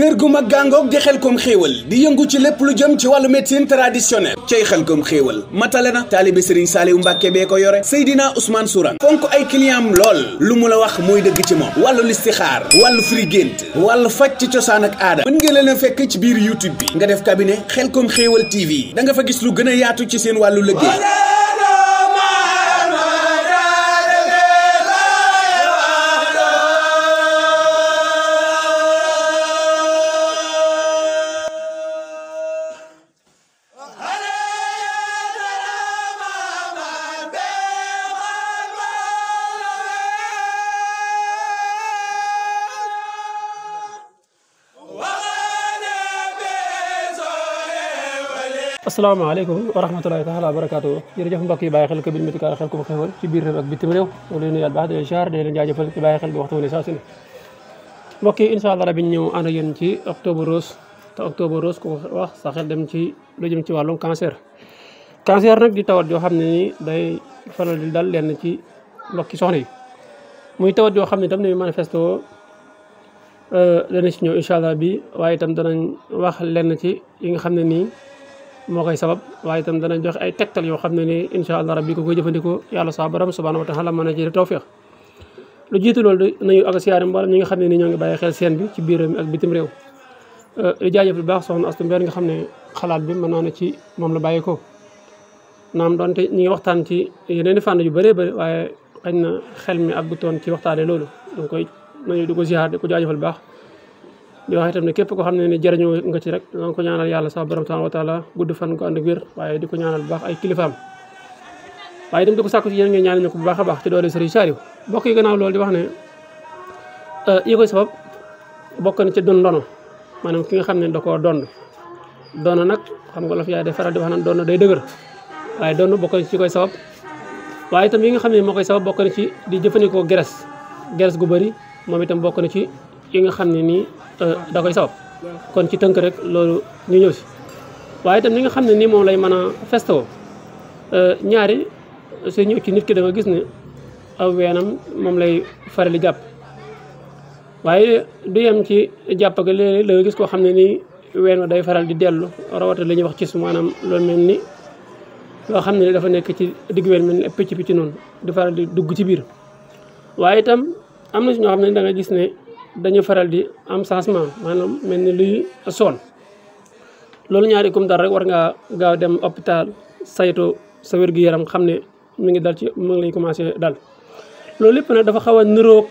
kër gu mag gàngoog di Xelcom xéewal di yëngu ci lépp lu jëm ci wàllu médecine traditionnelle cay Xelcom xéewal matale na taalibe Serigne Saliou Mbacke bee ko yore Seydina Ousmane Sourang fonk ay client lool lu mu la wax mooy dëgg ci moom wàllu listixaar wàllu firi gént wàllu faj ci cosaan ak aada mën ngeen leen a fekk ci biir YouTube bi nga def cabinet Xelcom xéewal TV da nga fa gis lu gën a yaatu ci seen wàllu liggéey. asalaamaaleykum wa rahmatulahi taala wa barakaatu jërëjëf mbokk yi bàyyi xel ko biñ médicale Xelcom xéewal ci biir réew ak bitim réew moo leen nuyaat baax di leen jaar di leen jaajëfal ci bàyyi xel bi waxtu wu ne saa su ne mbokk yi incha allah rabi ñëw ànd ak yéen ci octobre rose te octobre rose ku ko wax sa xel dem ci lu jëm ci wàllum cancer nag di tawat yoo xam ne ni day faral di dal lenn ci mbokki soxna yi muy tawat yoo xam ne itam ne manifesto dana ci ñëw incha allah bi waaye itam danañ wax lenn ci yi nga xam ne nii moo koy sabab waaye itam danañ joxe ay tegtal yoo xam ne ni incha allah rabbi ko koy jëfandikoo yàlla sa borom subhanahu wa taala mën na ci tawfiq lu jiitu loolu nañu ak siyaare mboolem ñi nga xam ne ni ñoo ngi bàyyi xel seen bi ci biir réew mi ak bitim réew di jaajëf lu baax soxna Astu Mbeen nga xam ne xalaat bi mën naa ne ci moom la bàyyi ko naam doonte ñi ngi waxtaan ci yeneen i fànn yu bëree bëri waaye xañ na xel mi ak gutoon ci waxtaane loolu danga koy nañu di ko ziar di ko jaajëfal baax di wax itam ne képp ko xam ne ni jëriñoo nga ci rek danga ko ñaanal yàlla sax borom subhanahu wa taala gudd fan ko ànd ak wér waaye di ko ñaanal bu baax ay kilifaam waaye itam di ko sàkku ci yéen ngeen ñaanal ñu ko bu baax a baax ci doole Serigne Saliou bokk yi gannaaw loolu di wax ne yi koy sabab bokk na ci dono maanaam ki nga xam ne da koo doon nag xam nga la fi yaay day faral di wax naan doon day dëgër waaye doon bokk na ci koy sabab waaye itam yi nga xam ne moo koy sabab bokk na ci di jëfandikoo graisse gu bëri moom itam bokk na ci yi nga xam ne nii da koy sabab kon ci tënk rek loolu ñu ñëw si waaye itam li nga xam ne nii moom lay mën a festoo ñaari su ñëw ci nit ki da nga gis ne aw weenam moom lay faral di jàpp waaye du yem ci jàpp ga léeg-léeg da nga gis koo xam ne nii ween day faral di dellu rawata la ñuy wax ci maanaam loolu mel ni loo xam ne dafa nekk ci digg ween mel ni picc noonu di faral di dugg ci biir waaye itam am na si ñoo xam ne da nga gis ne dañu faral di am changement maanaam mel ni luy soon loolu ñaari comme dara rek war ngaa gaaw dem hôpital saytu sa wér-gu-yaram xam ne mi ngi dal ci mu ngi lay commencé dal loolu lépp nag dafa xaw a niroog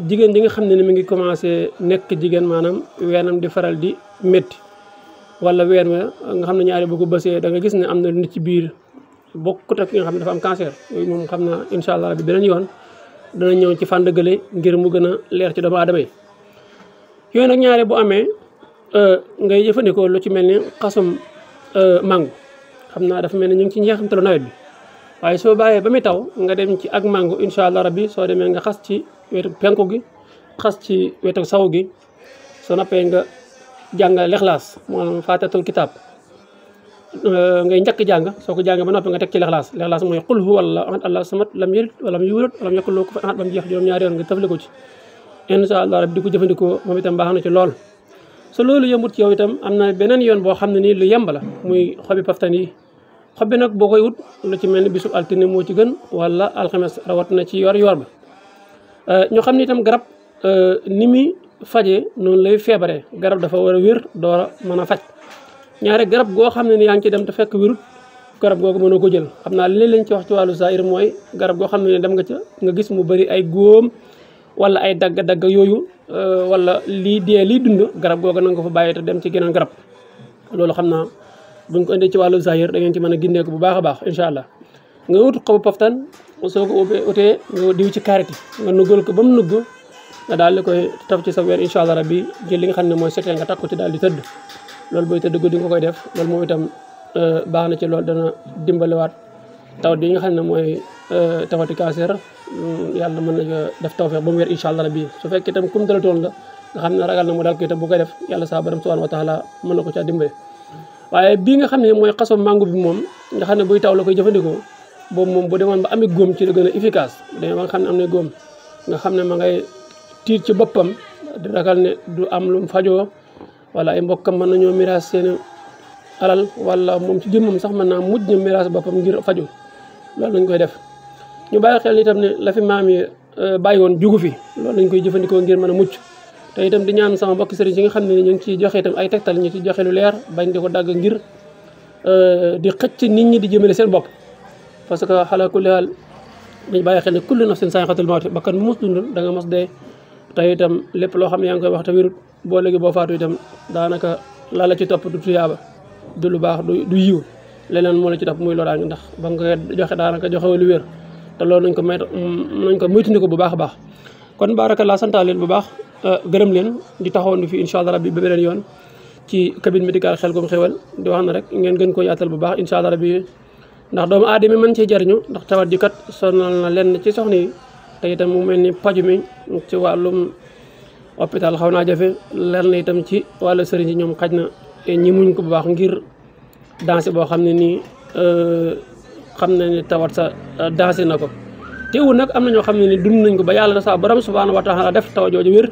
jigéen ji nga xam ne ni mi ngi commencé nekk jigéen maanaam weenam di faral di métti wala ween nga xam ne ñaari bu ko bësee da nga gis ne am na nit ci biir bokkut ak ki nga xam ne dafa am cancer yooyu moom xam naa incha allah bi beneen yoon dana ñëw ci fànn gële ngir mu gën a leer ci doomu aadama yi yooyu nag ñaare bu amee ngay jëfandikoo lu ci mel ni xasum mango xam naa dafa mel ni ñu ngi ci njeexantalu nawet bi waaye soo bàyyee ba muy taw nga dem ci ak mango incha allah rabbi soo demee nga xas ci wetu penku gi xas ci wetu saw gi soo nappee nga jàng lexlaas maanaam faatatul kitaab ngay njëkk jàng soo ko jàngee ba noppi nga teg ci lexlaas mooy qul huwa allahu samad lam yalid walam yulad walam yakul lahu kufuwan ahad ba mu jeex juróom-ñaari yoon nga tëfli ko ci incha allah rabbi di ko jëfandikoo moom itam baax na ci lool so loolu yëmbut ci yow itam am na beneen yoon boo xam ne nii lu yemb la muy xobi paftan yi xob bi nag boo koy wut lu ci mel ni bisub altine moo ci gën wala alxames rawat na ci yor ba ñoo xam ne itam garab ni muy fajee noonu lay feebaree garab dafa war a wér door a mën a faj ñaare garab goo xam ne ni yaa ngi ci dem te fekk wérut garab googu mënoo ko jël xam naa li lañ ci wax ci wàllu zaahir mooy garab goo xam ne dem nga ca nga gis mu bëri ay góom wala ay dagg-dagg yooyu wala lii dee lii dund garab googu na nga ko fa bàyyi te dem ci geneen garab loolu xam naa buñ ko indee ci wàllu zaahir da ngeen ci mën a gindeeku bu baax a baax incha allah nga wut xobu paftan soo ko utee nga diw ci karité nga nuggal ko ba mu nugg nga daal di koy taf ci sa weer incha allah rabbi jël li nga xam ne mooy setee nga takk ko ci daal di tëdd loolu booy tëdd guddi nga koy def loolu moom itam baax na ci loolu dana dimbaliwaat tawat yi nga xam ne mooy tawati cancer yàlla mën na def tawfeex ba mu wér incha allah rabbi su fekkee itam kum dalatoon la nga xam ne ragal na mu dal ko itam bu koy def yàlla sa borom subhanahu wa taala mën na ko caa dimbale waaye bii nga xam ne mooy xasom mango bi moom nga xam ne buy taw la koy jëfandikoo boobu moom bu demoon ba amee góom ci la gën a efficace demee ba nga xam ne am na góom nga xam ne ma ngay tiit ci boppam di ragal ne du am lu mu fajoo wala ay mbokkam mën nañoo miraas seen alal wala moom ci jëmmam sax mën naa mujj na miraas boppam ngir faju loolu lañ koy def ñu bàyyi xel itam ne la fi maam yi bàyyi woon jugu fi loolu lañ koy jëfandikoo ngir mën a mucc te itam di ñaan sama mbokki sëriñ yi nga xam ne ñu ngi ciy joxe itam ay tegtal ñu ci joxe lu leer bañ di ko dagg ngir di xëcc nit ñi di jëmale seen bopp parce que xala kulli haal dañ bàyyi xel ne kullu nafsin zaa'iqatul mawt bakkan bu mos dund da nga mos dee te itam lépp loo xam ne yaa ngi koy wax te wérut boo léegi boo faatu itam daanaka la la ci topp du tuyaaba du lu baax du yiw leneen moo la ci topp muy loraange ndax ba nga koy joxe daanaka joxe lu wér te loolu nañ ko moytundi ko bu baax a baax kon barakallah santaa leen bu baax gërëm leen di taxawoon fi incha allah rabbi ba beneen yoon ci cabine médicale Khelcom Xéwal di wax na rek ngeen gën ko yaatal bu baax incha allah rabbi ndax doomu aadama mën cee jariñu ndax tawat ji kat sonal na lenn ci soxna yi te itam mu mel ni paju mi ci wàllum hôpital xaw naa jafe lenn itam ci wàllu sëriñ yi ñoom xaj na ñi muñ ko bu baax ngir dansé boo xam ne nii xam na ne tawat sa dansé na ko teewul nag am na ñoo xam ne ni dund nañ ko ba yàlla sa borom subhanahu wa taala def taw jooju wér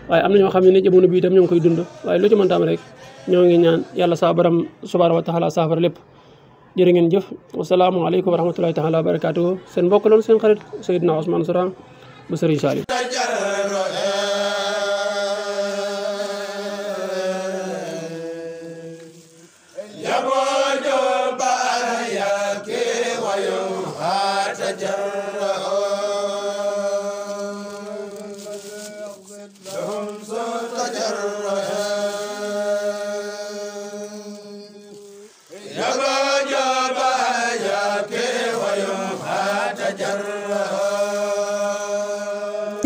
waaye am na ñoo xam ne ni jamono bii itam ñoo ngi koy dund waaye lu ci mën tam rek ñoo ngi ñaan yàlla sa borom subhanahu wa taala saafara lépp jërë ngeen jëf wasalaamaaleykum wa rahmatullahi taala wa barakatuhu seen mbokk loolu seen xarit Seydina Ousmane Sourang bu Serigne Saliou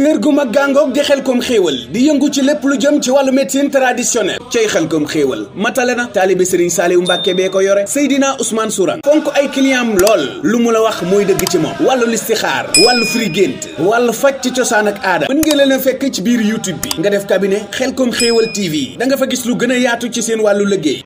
kër gu mag gàngoog di Khelcom Xéwal di yëngu ci lépp lu jëm ci wàllu médecine traditionnelle cay Khelcom Xéwal matale na taalibe Serigne Saliou Mbacke bee ko yore Seydina Ousmane Sourang fonk ay client lool lu mu la wax mooy dëgg ci moom wàllu listixaar wàllu firi gént wàllu faj ci cosaan ak aada mën ngeen leen a fekk ci biir YouTube bi nga def cabinet Khelcom Xéwal TV da nga fa gis lu gën a yaatu ci seen wàllu liggéey